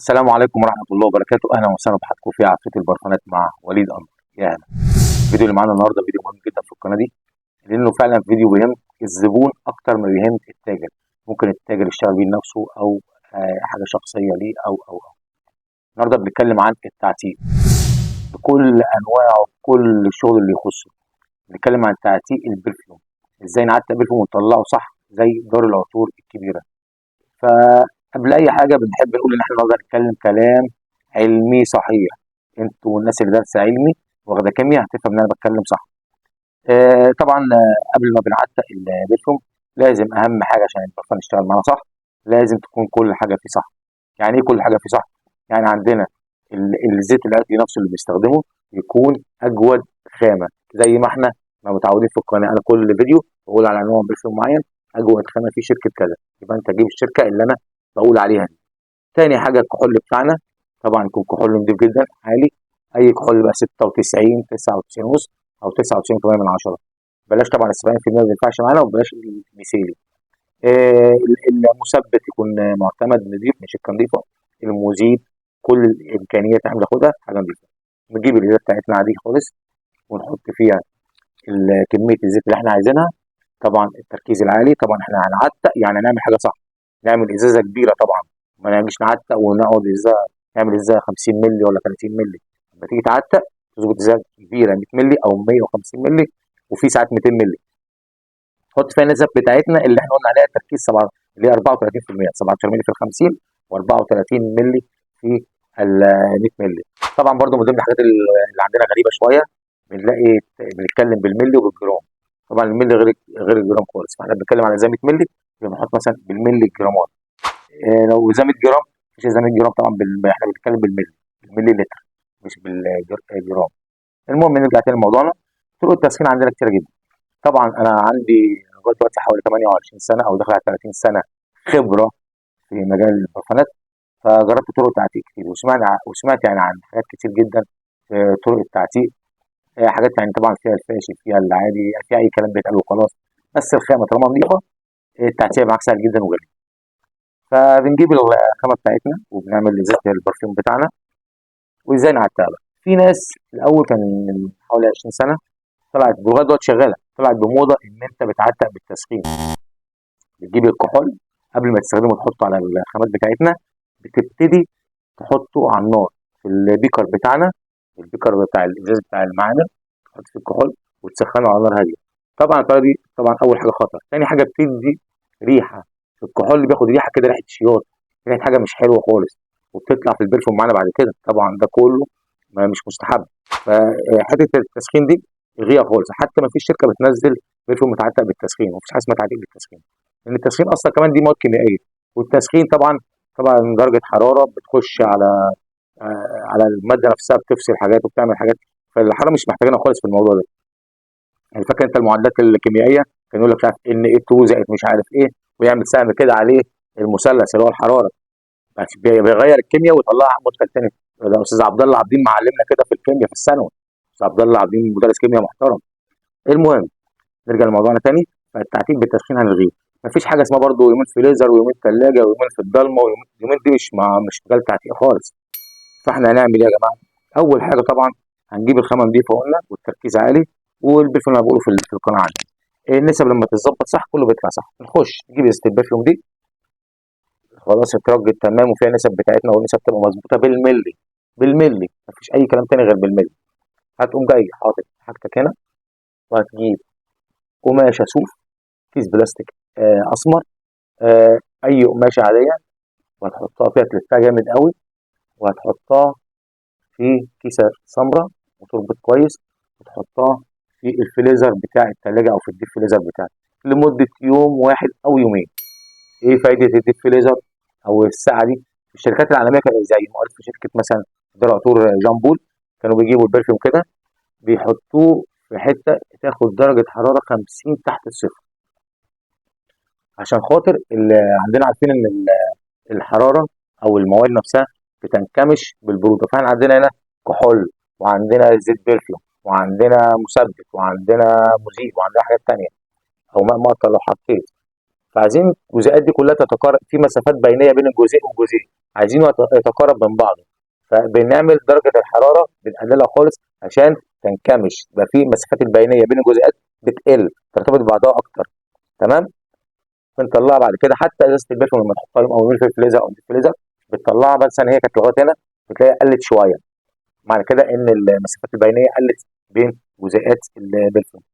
السلام عليكم ورحمة الله وبركاته. أهلا وسهلا بحضراتكم في عفريت البرفانات مع وليد أنور. يا هلا. الفيديو اللي معانا النهارده فيديو مهم جدا في القناة دي، لأنه فعلا فيديو بيهم الزبون أكتر ما بيهم التاجر. ممكن التاجر يشتغل بيه لنفسه أو حاجة شخصية ليه أو. النهارده بنتكلم عن التعتيق بكل أنواعه، بكل الشغل اللي يخصه. بنتكلم عن تعتيق ال perfume، ازاي نعتق perfume ونطلعه صح زي دار العطور الكبيرة. فقبل اي حاجة بنحب نقول ان احنا النهارده هنتكلم كلام علمي صحيح. انتوا والناس اللي دارسه علمي واخده كيمياء هتفهم ان انا بتكلم صح. طبعا قبل ما بنعتق ال perfume لازم اهم حاجة عشان البرفان يشتغل معانا صح، لازم تكون كل حاجة فيه صح. يعني ايه كل حاجة فيه صح؟ يعني عندنا الزيت العطري نفسه اللي بنستخدمه يكون اجود خامة، زي ما احنا ما متعودين في القناة. انا كل فيديو بقول على نوع perfume معين اجود خامة في شركة كذا، يبقى انت تجيب الشركة اللي انا بقول عليها دي. تاني حاجة الكحول بتاعنا طبعا يكون كحول نضيف جدا عالي، اي كحول بقى 96 99 ونص او 99.8 من 10، بلاش طبعا ال 70% ما بينفعش معانا، وبلاش المثالي. المثبت يكون معتمد نضيف من شركة نضيفه، المذيب كل الامكانيات اللي احنا بناخدها حاجة نضيفه. نجيب الازازه بتاعتنا عادي خالص ونحط فيها كمية الزيت اللي احنا عايزينها، طبعا التركيز العالي. طبعا احنا هنعتق يعني نعمل حاجة صح، نعمل ازازة كبيرة طبعا، ما نعملش نعتق ونقعد ازازة، نعمل ازازة 50 مللي ولا 30 مللي. لما تيجي تعتق تظبط ازازة كبيرة 100 مللي او 150 مللي، وفي ساعات 200 مللي. نحط فيها النسب بتاعتنا اللي احنا قلنا عليها تركيز 7 اللي هي 34%، 17 مللي في ال 50 و34 مللي في ال 100 مللي. طبعا برضو من ضمن الحاجات اللي عندنا غريبة شوية، بنلاقي بنتكلم بالملي وبالجرام. طبعا الملي غير الجرام خالص، فاحنا بنتكلم على ازازة 100 مللي يبقى بنحط مثلا بالملي الجرامات. لو ازازة 100 جرام مش ازازة 100 جرام طبعا احنا بنتكلم بالملي، بالملي لتر مش بالجرام. المهم نرجع تاني لموضوعنا. طرق التسخين عندنا كتير جدا. طبعا انا عندي لغاية دلوقتي حوالي 28 سنة او داخل على 30 سنة خبره في مجال البرفانات، فجربت طرق تعتيق كتير، وسمعت يعني عن حاجات كتير جدا في طرق التعتيق. حاجات يعني طبعا فيها الفاشل فيها العادي فيها اي كلام بيتقال وخلاص، بس الخامة طالما نظيفة التعتيق معاك سهل جدا وجميل. فبنجيب الخامة بتاعتنا وبنعمل ازازة ال perfume بتاعنا. وازاي نعتقها بقى؟ في ناس الاول كان من حوالي 20 سنة طلعت، لغاية دلوقتي شغالة، طلعت بموضه ان انت بتعتق بالتسخين. بتجيب الكحول قبل ما تستخدمه تحطه على الخامات بتاعتنا، بتبتدي تحطه على النار في ال beaker بتاعنا، ال beaker بتاع الازاز بتاع المعامل، تحط فيه الكحول وتسخنه على نار هادية. طبعا الطريقة دي طبعا اول حاجة خطر، تاني حاجة بتدي ريحه الكحول اللي بياخد ريحه كده، ريحه شياط، ريحه حاجة مش حلوة خالص، وبتطلع في ال perfume معانا بعد كده. طبعا ده كله ما مش مستحب. فحته التسخين دي الغيها خالص، حتى ما فيش شركة بتنزل perfume متعتق بالتسخين، ومفيش حاجة اسمها تعتيق بالتسخين، لان التسخين اصلا كمان دي مواد كيميائية، والتسخين طبعا درجه حرارة بتخش على المادة نفسها، بتفصل حاجات وبتعمل حاجات، فالحراره مش محتاجينها خالص في الموضوع ده. يعني فاكر انت المعادلات الكيميائية كان يقول لك مش عارف ان اي 2 زائد مش عارف ايه، ويعمل سهم كده عليه المثلث اللي هو الحرارة، بس بيغير الكيمياء ويطلعها منتج تاني. ده استاذ عبد الله عابدين معلمنا كده في الكيمياء في الثانوي، استاذ عبد الله عابدين مدرس كيمياء محترم. المهم نرجع لموضوعنا تاني. فالتعتيق بالتسخين هنلغيه. مفيش حاجة اسمها برضو يومين فريزر ويومين ثلاجه ويومين في الضلمة ويومين، يومين دي مش مجال تعتيق خالص. فاحنا هنعمل ايه يا جماعة؟ اول حاجة طبعا هنجيب الخامة نضيفه قلنا، والتركيز عالي، وال perfume اللي انا بقوله في القناة عندي. النسب لما تتظبط صح كله بيطلع صح. نخش نجيب ازازة ال perfume دي، خلاص اترجت تمام وفيها نسب بتاعتنا، والنسب تبقى مظبوطة بالملي بالملي، مفيش اي كلام تاني غير بالملي. هتقوم جاي حاطط حاجتك هنا، وهتجيب قماشة صوف، كيس بلاستيك اسمر، اي قماشة عادية، وهتحطها فيها، تلفها جامد قوي، وهتحطها في كيسه سمراء وتربط كويس، وتحطها في الفريزر بتاع التلاجة او في ال deep freezer بتاعك لمدة يوم واحد او يومين. ايه فايده ال deep freezer او الساعة دي؟ الشركات العالمية كانت زي ما قلت في شركة مثلا دار عطور جان بول، كانوا بيجيبوا ال perfume كده بيحطوه في حتة تاخد درجه حرارة 50 تحت الصفر، عشان خاطر اللي عندنا عارفين ان الحرارة او المواد نفسها بتنكمش بالبروده. فاحنا عندنا هنا كحول، وعندنا زيت perfume، وعندنا مثبت، وعندنا مذيب، وعندنا حاجات تانية او ماء مقطر لو حطيت. فعايزين الجزيئات دي كلها تتقارب في مسافات بينيه بين الجزيء والجزيء. عايزينه يتقارب من بعضه، فبنعمل درجه الحرارة بنقللها خالص عشان تنكمش، يبقى في المسافات البينية بين الجزيئات بتقل، ترتبط ببعضها اكتر. تمام. بنطلعها بعد كده حتى ازازة ال perfume لما تحطها او في الفريزر او الفريزر بتطلعها، بس ان هي كانت لغاية هنا بتلاقيها قلت شوية، معنى كده ان المسافات البينية قلت بين جزيئات ال perfume.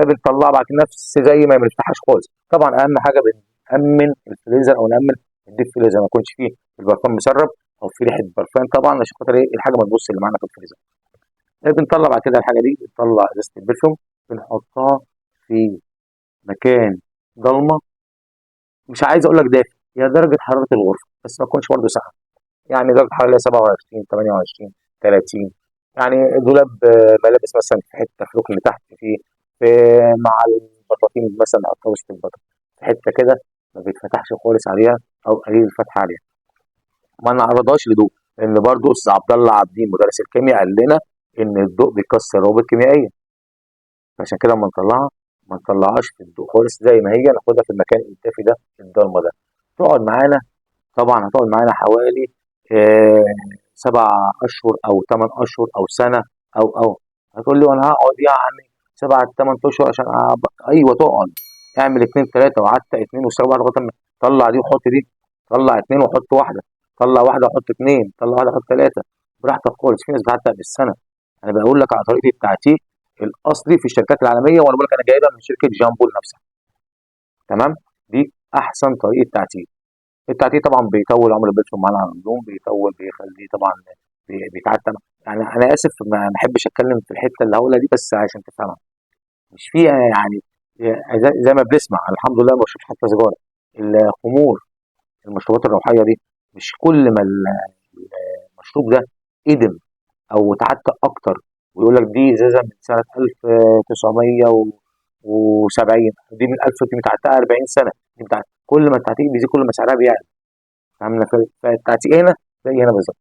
بنطلعها بعد كده نفس زي ما بنفتحهاش خالص. طبعا اهم حاجة بنأمن الفريزر او نأمن ال deep freezer، ما يكونش فيه البرفان مسرب او في ريحه برفان طبعا، عشان خاطر ايه الحاجة ما تبص اللي معانا في الفريزر. بنطلع بعد كده الحاجة دي، بنطلع ازازة ال perfume بنحطها في مكان ضلمة، مش عايز اقول لك دافي، هي درجه حرارة الغرفة بس ما تكونش برضه ساقعه، يعني درجه حرارة 27 28 30، يعني دولاب ملابس مثلا في حتة في ركن تحت في مع البطاطين مثلا نحطها وسط البطاطين في حتة كده ما بيتفتحش خالص عليها او قليل الفتح عليها. ما نعرضهاش لضوء، لان برضه استاذ عبد الله عابدين مدرس الكيمياء قال لنا ان الضوء بيكسر الروابط الكيميائية، عشان كده لما نطلعها ما نطلعهاش في الضوء خالص، زي ما هي ناخدها في المكان الدافي ده الضلمة ده. تقعد معانا طبعا، هتقعد معانا حوالي 7 اشهر او 8 اشهر او سنة او هتقول لي وانا هقعد يعني 7 8 اشهر عشان ايوه تقعد، اعمل 2 3 وقعدت 2 و7 لغاية ما طلع دي وحط دي، طلع 2 وحط واحدة، طلع واحدة وحط 2، طلع واحدة وحط 3، براحتك خالص. في ناس بتعتق بالسنة. انا بقول لك على طريقه التعتيق الاصلي في الشركات العالمية، وانا بقول لك انا جايبها من شركة جامبول نفسها. تمام، دي احسن طريقه تعتيق. التعتيق طبعا بيطول عمر ال perfume معانا على الهدوم، بيطول، بيخليه طبعا بيتعتم. يعني انا اسف ما بحبش اتكلم في الحتة اللي هقولها دي، بس عشان تفهمها. مش في يعني زي ما بنسمع الحمد لله ما بشربش حتى سيجارة، الخمور، المشروبات الروحية دي، مش كل ما المشروب ده قدم او اتعتق اكتر ويقول لك دي ازازة من سنة 1970، دي من 1000، دي متعتقه 40 سنة، دي متعتقه. كل ما التعتيق بيزيد كل ما سعرها بيعلى. فاهمنا؟ فالتعتيق هنا زي هنا بالظبط.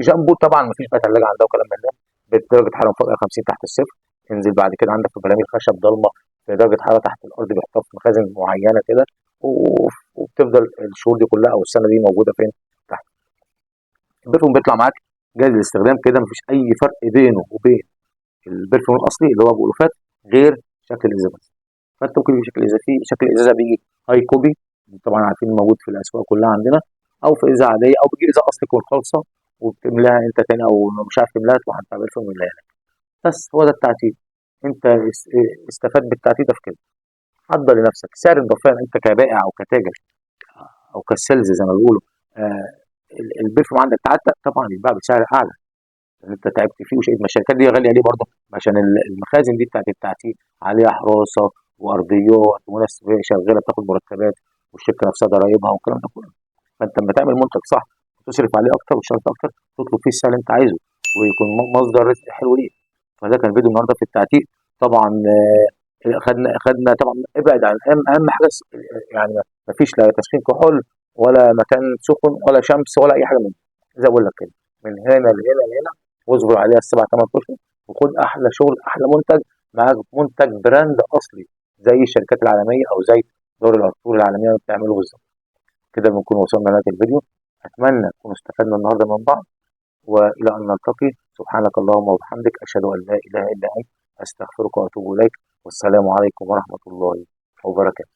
جامبو طبعا مفيش بقى ثلاجه عندها وكلام من ده، بدرجة حرارة فوق 50 تحت الصفر. انزل بعد كده عندك في براميل خشب ضلمة في درجه حرارة تحت الارض، بيحطها في مخازن معينة كده، وبتفضل الشهور دي كلها او السنة دي موجودة فين؟ تحت. ال perfume بيطلع معاك جاهز للاستخدام كده، مفيش اي فرق بينه وبين ال perfume الاصلي اللي هو بألوفات غير شكل الازازه بس. فانت ممكن يجي شكل الازازه، في شكل الازازه بيجي high copy طبعا عارفين موجود في الاسواق كلها عندنا، او في ازازة عادية، او بتجيب ازازة اصلي تكون خالصة وبتملاها انت تاني، او مش عارف تملاها تروح عند perfume ويملاها لك. بس هو ده التعتيق. انت استفاد بالتعتيق ده في كده. حضر لنفسك سعر البرفان انت كبائع او كتاجر او ك sales زي ما بيقولوا. ال perfume عندك تعتق طبعا يتباع بسعر اعلى، لان انت تعبت فيه وشقيت. ما الشركات دي غالية ليه برضه؟ عشان المخازن دي بتاعت التعتيق عليها حراسة وارضيات وناس شغالة بتاخد مرتبات، والشركة نفسها ضرايبها والكلام ده كله. فانت لما تعمل منتج صح وتصرف عليه اكتر وتشتغل اكتر، تطلب فيه السعر اللي انت عايزه ويكون مصدر رزق حلو ليك. فده كان فيديو النهارده في التعتيق. طبعا خدنا طبعا ابعد عن اهم حاجة، يعني مفيش لا تسخين كحول ولا مكان سخن ولا شمس ولا اي حاجة من دي. زي ما بقول لك كده، من هنا لهنا لهنا، واصبر عليها 7 8 اشهر وخد احلى شغل، احلى منتج معاك، منتج brand اصلي زي الشركات العالمية او زي دار العطور العالمية اللي بتعمله بالظبط. كده بنكون وصلنا لنهاية الفيديو. اتمنى نكون استفدنا النهارده من بعض، والى ان نلتقي. سبحانك اللهم وبحمدك، اشهد ان لا اله الا انت، استغفرك واتوب اليك، والسلام عليكم ورحمة الله وبركاته.